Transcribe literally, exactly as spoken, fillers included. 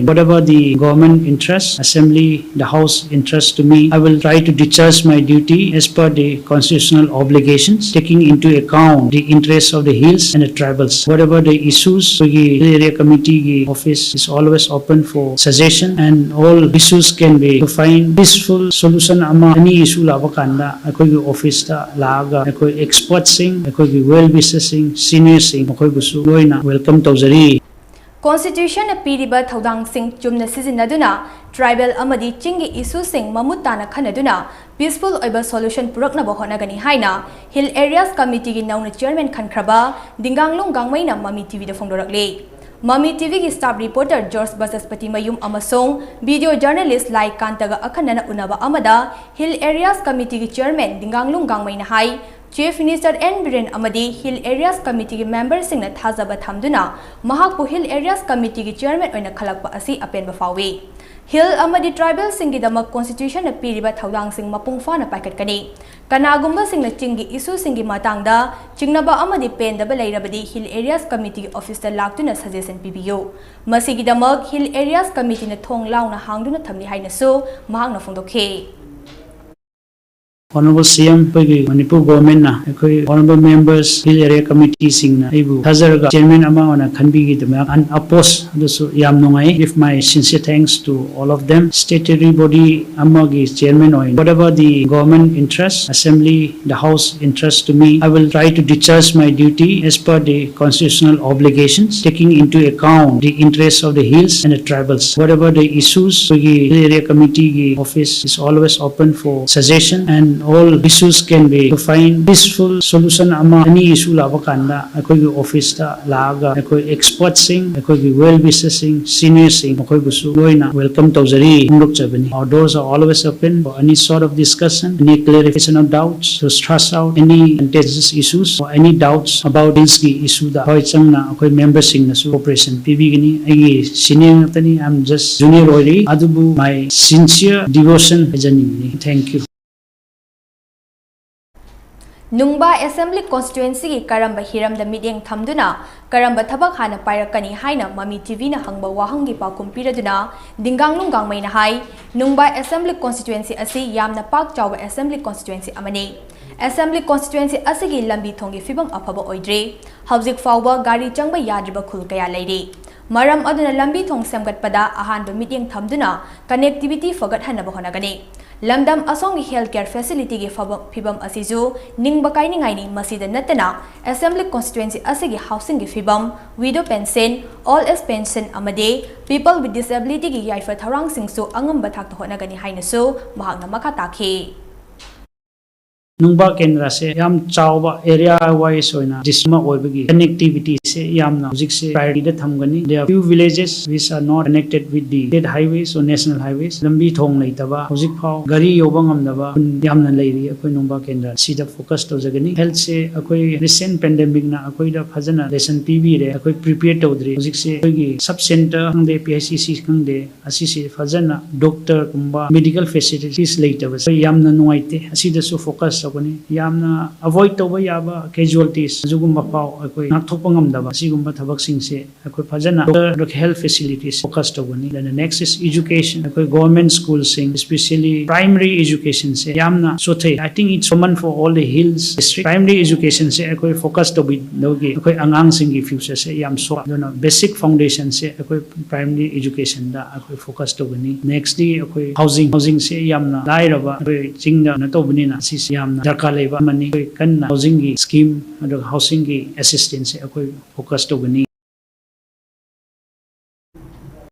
Whatever the government interest, assembly, the house interest to me, I will try to discharge my duty as per the constitutional obligations, taking into account the interests of the hills and the tribals. Whatever the issues, ꯑꯩꯈꯣꯏꯒꯤ Hill Area Committee ꯒꯤ office is always open for suggestion, and all issues can be to find peaceful solution ꯑꯃ, any issue ꯂꯥꯛꯄ ꯀꯥꯟꯗ ꯑꯩꯈꯣꯏꯒꯤ office ꯇ ꯂꯥꯛꯑꯒ ꯑꯩꯈꯣꯏ expert ꯁꯤꯡ, ꯑꯩꯈꯣꯏꯒꯤ well wisher ꯁꯤꯡ, senior ꯁꯤꯡ, ꯃꯈꯣꯏꯕꯨꯁꯨ ꯂꯣꯏꯅ welcome ꯇꯧꯖꯔꯤ꯫ Constitution ꯅ ꯄꯤꯔꯤꯕ ꯊꯧꯗꯥꯡꯁꯤꯡ ꯆꯨꯝꯅ ꯁꯤꯖꯤꯟꯅꯗꯨꯅ tribal ꯑꯃꯗꯤ ꯆꯤꯡꯒꯤ issue ꯁꯤꯡ ꯃꯃꯨꯠ ꯇꯥꯅ ꯈꯟꯅꯗꯨꯅ peaceful ꯑꯣꯏꯕ solution ꯄꯨꯔꯛꯅꯕ ꯍꯣꯠꯅꯒꯅꯤ ꯍꯥꯏꯅ Hill Areas Committee ꯒꯤ ꯅꯧꯅ chairman ꯈꯟꯈ꯭ꯔꯕ ꯗꯤꯡꯒꯥꯡꯂꯨꯡ ꯒꯥꯡꯃꯩꯅ ꯃꯃꯤ TV ꯗ ꯐꯣꯡꯗꯣꯔꯛꯂꯤ꯫ ꯃꯃꯤ TV ꯒꯤ staff reporter George ꯕꯆꯁꯄꯇꯤ ꯃꯌꯨꯝ ꯑꯃꯁꯨꯡ video journalist ꯂꯥꯏ ꯀꯥꯟꯇꯒ ꯑꯈꯟꯅꯅ ꯎꯅꯕ ꯑꯃꯗ Hill Areas Committee ꯒꯤ chairman ꯗꯤꯡꯒꯥꯡꯂꯨꯡ ꯒꯥꯡꯃꯩꯅ ꯍꯥꯏ, Chief Minister N ꯕꯤꯔꯦꯟ ꯑꯃꯗꯤ Hill Areas Committee ꯒꯤ member ꯁꯤꯡꯅ ꯊꯥꯖꯕ ꯊꯝꯗꯨꯅ ꯃꯍꯥꯛꯄꯨ Hill Areas Committee ꯒꯤ chairman ꯑꯣꯏꯅ ꯈꯜꯂꯛꯄ ꯑꯁꯤ ꯑꯄꯦꯟꯕ ꯐꯥꯎꯏ꯫ Hill ꯑꯃꯗꯤ tribal ꯁꯤꯡꯒꯤꯗꯃꯛ constitution ꯅ ꯄꯤꯔꯤꯕ ꯊꯧꯗꯥꯡꯁꯤꯡ ꯃꯄꯨꯡ ꯐꯥꯅ ꯄꯥꯏꯈꯠꯀꯅꯤ꯫ ꯀꯅꯥꯒꯨꯝꯕꯁꯤꯡꯅ ꯆꯤꯡꯒꯤ issue ꯁꯤꯡꯒꯤ ꯃꯇꯥꯡꯗ ꯆꯤꯡꯅꯕ ꯑꯃꯗꯤ ꯄꯦꯟꯗꯕ ꯂꯩꯔꯕꯗꯤ Hill Areas Committee ꯒꯤ office ꯇ ꯂꯥꯛꯇꯨꯅ suggestion ꯄꯤꯕꯤꯌꯨ꯫ ꯃꯁꯤꯒꯤꯗꯃꯛ Hill Areas Committee ꯅ ꯊꯣꯡ ꯂꯥꯎꯅ ꯍꯥꯡꯗꯨꯅ ꯊꯝꯂꯤ ꯍꯥꯏꯅꯁꯨ ꯃꯍꯥꯛꯅ ꯐꯣꯡꯗꯣꯛꯈꯤ꯫ Honorable C M, ꯑꯩꯈꯣꯏꯒꯤ ꯃꯅꯤꯄꯨꯔ government ꯅ ꯑꯩꯈꯣꯏ honorable members, Hill Area Committee ꯁꯤꯡꯅ ꯑꯩꯕꯨ ꯊꯥꯖꯔꯒ chairman ꯑꯃ ꯑꯣꯏꯅ ꯈꯟꯕꯤꯈꯤꯗꯕ unopposed, ꯑꯗꯨꯁꯨ ꯌꯥꯝ ꯅꯨꯡꯉꯥꯏ꯫ Give my sincere thanks to all of them. Statutory body ꯑꯃꯒꯤ chairman ꯑꯣꯏꯅ, whatever the government interest, assembly, the house interest to me, I will try to discharge my duty as per the constitutional obligations, taking into account the interests of the hills and the tribals. Whatever the issues, ꯑꯩꯈꯣꯏꯒꯤ Hill Area Committee ꯒꯤ office is always open for suggestion, and all issues can be to find peaceful solution ꯑꯃ, any issue ꯂꯥꯛꯄ ꯀꯥꯟꯗ ꯑꯩꯈꯣꯏꯒꯤ office ꯇ ꯂꯥꯛꯑꯒ ꯑꯩꯈꯣꯏ expert ꯁꯤꯡ, ꯑꯩꯈꯣꯏꯒꯤ well wisher ꯁꯤꯡ, senior ꯁꯤꯡ, ꯃꯈꯣꯏꯕꯨꯁꯨ ꯂꯣꯏꯅ welcome ꯇꯧꯖꯔꯤ, ꯐꯣꯡꯗꯣꯛꯆꯕꯅꯤ꯫ Our doors are always open for any sort of discussion, any clarification of doubts, to thrash out any contentious issues or any doubts about hills ꯀꯤ issue ꯗ ꯊꯋꯥꯏ ꯆꯪꯅ ꯑꯩꯈꯣꯏ member ꯁꯤꯡꯅꯁꯨ cooperation ꯄꯤꯕꯤꯒꯅꯤ꯫ ꯑꯩꯒꯤ senior ꯉꯥꯛꯇꯅꯤ, I am just junior ꯑꯣꯏꯔꯤ, ꯑꯗꯨꯕꯨ my sincere devotion ꯍꯥꯏꯖꯅꯤꯡꯕꯅꯤ꯫ Thank you. ꯅꯨꯡꯕꯥ ꯑꯦꯁꯦꯝꯕ꯭ꯂꯤ ꯀꯣꯟꯁꯇꯤꯇ꯭ꯋꯦꯟꯁꯤꯒꯤ ꯀꯔꯝꯕ ꯍꯤꯔꯝꯗ ꯃꯤꯠꯌꯦꯡ ꯊꯝꯗꯨꯅ ꯀꯔꯝꯕ ꯊꯕꯛ ꯍꯥꯟꯅ ꯄꯥꯏꯔꯛꯀꯅꯤ ꯍꯥꯏꯅ ꯃꯃꯤ ꯇꯤꯚꯤꯅ ꯍꯪꯕ ꯋꯥꯍꯪꯒꯤ ꯄꯥꯎꯈꯨꯝ ꯄꯤꯔꯗꯨꯅ ꯗꯤꯡꯒꯥꯡꯂꯨꯡ ꯒꯥꯡꯃꯩꯅ ꯍꯥꯏ, ꯅꯨꯡꯕꯥ ꯑꯦꯁꯦꯝꯕ꯭ꯂꯤ ꯀꯣꯟꯁꯇꯤꯇ꯭ꯋꯦꯟꯁꯤ ꯑꯁꯤ ꯌꯥꯝꯅ ꯄꯥꯛ ꯆꯥꯎꯕ ꯑꯦꯁꯦꯝꯕ꯭ꯂꯤ ꯀꯣꯟꯁꯇꯤꯇ꯭ꯋꯦꯟꯁꯤ ꯑꯃꯅꯤ꯫ ꯑꯦꯁꯦꯝꯕ꯭ꯂꯤ ꯀꯣꯟꯁꯇꯤꯇ꯭ꯋꯦꯟꯁꯤ ꯑꯁꯤꯒꯤ ꯂꯝꯕꯤ ꯊꯣꯡꯒꯤ ꯐꯤꯕꯝ ꯑꯐꯕ ꯑꯣꯏꯗ꯭ꯔꯤ꯫ ꯍꯧꯖꯤꯛ ꯐꯥꯎꯕ ꯒꯥꯔꯤ ꯆꯪꯕ ꯌꯥꯗ꯭ꯔꯤꯕ ꯈꯨꯜ ꯀꯌꯥ ꯂꯩꯔꯤ꯫ ꯃꯔꯝ ꯑꯗꯨꯅ ꯂꯝꯕꯤ ꯊꯣꯡ ꯁꯦꯝꯒꯠꯄꯗ ꯑꯍꯥꯟꯕ ꯃꯤꯠꯌꯦꯡ ꯊꯝꯗꯨꯅ ꯀꯅꯦꯛꯇꯤꯚꯤꯇꯤ ꯐꯒꯠꯍꯟꯅꯕ ꯍꯣꯠꯅꯒꯅꯤ꯫ ꯂꯝꯗꯝ ꯑꯁꯣꯝꯒꯤ ꯍꯦꯜꯊ ꯀꯦꯌꯔ ꯐꯦꯁꯤꯂꯤꯇꯤꯒꯤ ꯐꯕ-, ꯐꯤꯕꯝ ꯑꯁꯤꯁꯨ ꯅꯤꯡꯕ ꯀꯥꯏꯅꯤꯡꯉꯥꯏꯅꯤ꯫ ꯃꯁꯤꯗ ꯅꯠꯇꯅ ꯑꯦꯁꯦꯝꯕ꯭ꯂꯤ ꯀꯣꯟꯁꯇꯤꯇ꯭ꯋꯦꯟꯁꯤ ꯑꯁꯤꯒꯤ ꯍꯥꯎꯁꯤꯡꯒꯤ ꯐꯤꯕꯝ, widow pension, old age pension ꯑꯃꯗꯤ ꯄꯤꯄꯜ ꯋꯤꯠ ꯗꯤꯁꯦꯕꯤꯂꯤꯇꯤꯒꯤ ꯌꯥꯏꯐ ꯊꯧꯔꯥꯡꯁꯤꯡꯁꯨ ꯑꯉꯝꯕ ꯊꯥꯛꯇ ꯍꯣꯠꯅꯒꯅꯤ ꯍꯥꯏꯅꯁꯨ ꯃꯍꯥꯛꯅ ꯃꯈꯥ ꯇꯥꯈꯤ꯫ ꯅꯨꯡꯕꯥ ꯀꯦꯟꯗ꯭ꯔꯁꯦ ꯌꯥꯝ ꯆꯥꯎꯕ ꯑꯦꯔꯤꯌꯥ ꯋꯥꯏꯁ ꯑꯣꯏꯅ ꯗꯤꯁꯇ꯭ꯔꯤꯛ ꯑꯃ ꯑꯣꯏꯕꯒꯤ ꯀꯅꯦꯛꯇꯤꯚꯤꯇꯤꯁꯦ ꯌꯥꯝꯅ ꯍꯧꯖꯤꯛꯁꯦ ꯄ꯭ꯔꯥꯏꯌꯣꯔꯤꯇꯤꯗ ꯊꯝꯒꯅꯤ꯫ There are few villages which are not connected with the state highways or national highways. ꯂꯝꯕꯤ ꯊꯣꯡ ꯂꯩꯇꯕ, ꯍꯧꯖꯤꯛ ꯐꯥꯎ ꯒꯥꯔꯤ ꯌꯧꯕ ꯉꯝꯗꯕ ꯈꯨꯟ ꯌꯥꯝꯅ ꯂꯩꯔꯤ ꯑꯩꯈꯣꯏ ꯅꯨꯡꯕꯥ ꯀꯦꯟꯗ꯭ꯔ꯫ ꯁꯤꯗ ꯐꯣꯀꯁ ꯇꯧꯖꯒꯅꯤ꯫ ꯍꯦꯜꯊꯁꯦ ꯑꯩꯈꯣꯏ ꯔꯤꯁꯦꯟ ꯄꯦꯟꯗꯦꯃꯤꯛꯅ ꯑꯩꯈꯣꯏꯗ ꯐꯖꯅ ꯂꯦꯁꯟ ꯄꯤꯕꯤꯔꯦ꯫ ꯑꯩꯈꯣꯏ ꯄ꯭ꯔꯤꯄꯦꯌꯔ ꯇꯧꯗ꯭ꯔꯤ꯫ ꯍꯧꯖꯤꯛꯁꯦ ꯑꯩꯈꯣꯏꯒꯤ ꯁꯕ ꯁꯦꯟꯇꯔ ꯈꯪꯗꯦ, ꯄꯤ ꯑꯩꯆ ꯁꯤ ꯁꯤ ꯈꯪꯗꯦ, ꯑꯁꯤꯁꯦ ꯐꯖꯅ ꯗꯣꯛꯇꯔꯒꯨꯝꯕ ꯃꯦꯗꯤꯀꯦꯜ ꯐꯦꯁꯤꯂꯤꯇꯤꯁ ꯂꯩꯇꯕꯁꯦ ꯑꯩꯈꯣꯏ ꯌꯥꯝꯅ ꯅꯨꯡꯉꯥꯏꯇꯦ꯫ ꯑꯁꯤꯗꯁꯨ ꯐꯣꯀꯁ ꯇꯧꯒꯅꯤ꯫ ꯌꯥꯝꯅ ꯑꯦꯚꯣꯏꯗ ꯇꯧꯕ ꯌꯥꯕ ꯀꯦꯖꯨꯋꯦꯂꯤꯇꯤꯁ ꯑꯗꯨꯒꯨꯝꯕ ꯐꯥꯎ ꯑꯩꯈꯣꯏ ꯉꯥꯛꯊꯣꯛꯄ ꯉꯝꯗꯕ ꯑꯁꯤꯒꯨꯝꯕ ꯊꯕꯛꯁꯤꯡꯁꯦ ꯑꯩꯈꯣꯏ ꯐꯖꯅ ꯗꯣꯛꯇꯔ, ꯍꯦꯜꯊ ꯐꯦꯁꯤꯂꯤꯇꯤꯁ ꯐꯣꯀꯁ ꯇꯧꯒꯅꯤ꯫ ꯑꯗꯨꯅ next is education. ꯑꯩꯈꯣꯏ ꯒꯣꯔꯃꯦꯟ ꯁ꯭ꯀꯨꯜꯁꯤꯡ, especially primary educationꯁꯦ ꯌꯥꯝꯅ ꯁꯣꯊꯩ꯫ I think it's common for all the hills district. Primary educationꯁꯦ ꯑꯩꯈꯣꯏ ꯐꯣꯀꯁ ꯇꯧꯕꯤꯗꯕꯒꯤ ꯑꯩꯈꯣꯏ ꯑꯉꯥꯡꯁꯤꯡꯒꯤ ꯐ꯭ꯌꯨꯆꯔꯁꯦ ꯌꯥꯝ ꯁꯣꯛ꯫ ꯑꯗꯨꯅ ꯕꯦꯁꯤꯛ ꯐꯥꯎꯟꯗꯦꯁꯟꯁꯦ ꯑꯩꯈꯣꯏ ꯄ꯭ꯔꯥꯏꯃꯔꯤ ꯑꯦꯖꯨꯀꯦꯁꯟꯗ ꯑꯩꯈꯣꯏ ꯐꯣꯀꯁ ꯇꯧꯒꯅꯤ꯫ ꯅꯦꯛꯁꯇꯤ ꯑꯩꯈꯣꯏ ꯍꯥꯎꯁꯤꯡ, ꯍꯥꯎꯁꯤꯡꯁꯦ ꯌꯥꯝꯅ ꯂꯥꯏꯔꯕ ꯑꯩꯈꯣꯏ ꯆꯤꯡꯗ ꯀꯩꯅꯣ ꯇꯧꯕꯅꯤꯅ ꯁꯤꯁꯦ ꯌꯥꯝꯅ ꯗꯔꯀꯥꯔ ꯂꯩꯕ ꯑꯃꯅꯤ꯫ ꯑꯩꯈꯣꯏ ꯀꯟꯅ ꯍꯥꯎꯁꯤꯡꯒꯤ ꯁ꯭ꯀꯤꯝ ꯑꯗꯨꯒ ꯍꯥꯎꯁꯤꯡꯒꯤ ꯑꯦꯁꯤꯁꯇꯦꯟꯁꯁꯦ ꯑꯩꯈꯣꯏ ꯐꯣꯀꯁ ꯇꯧꯒꯅꯤ꯫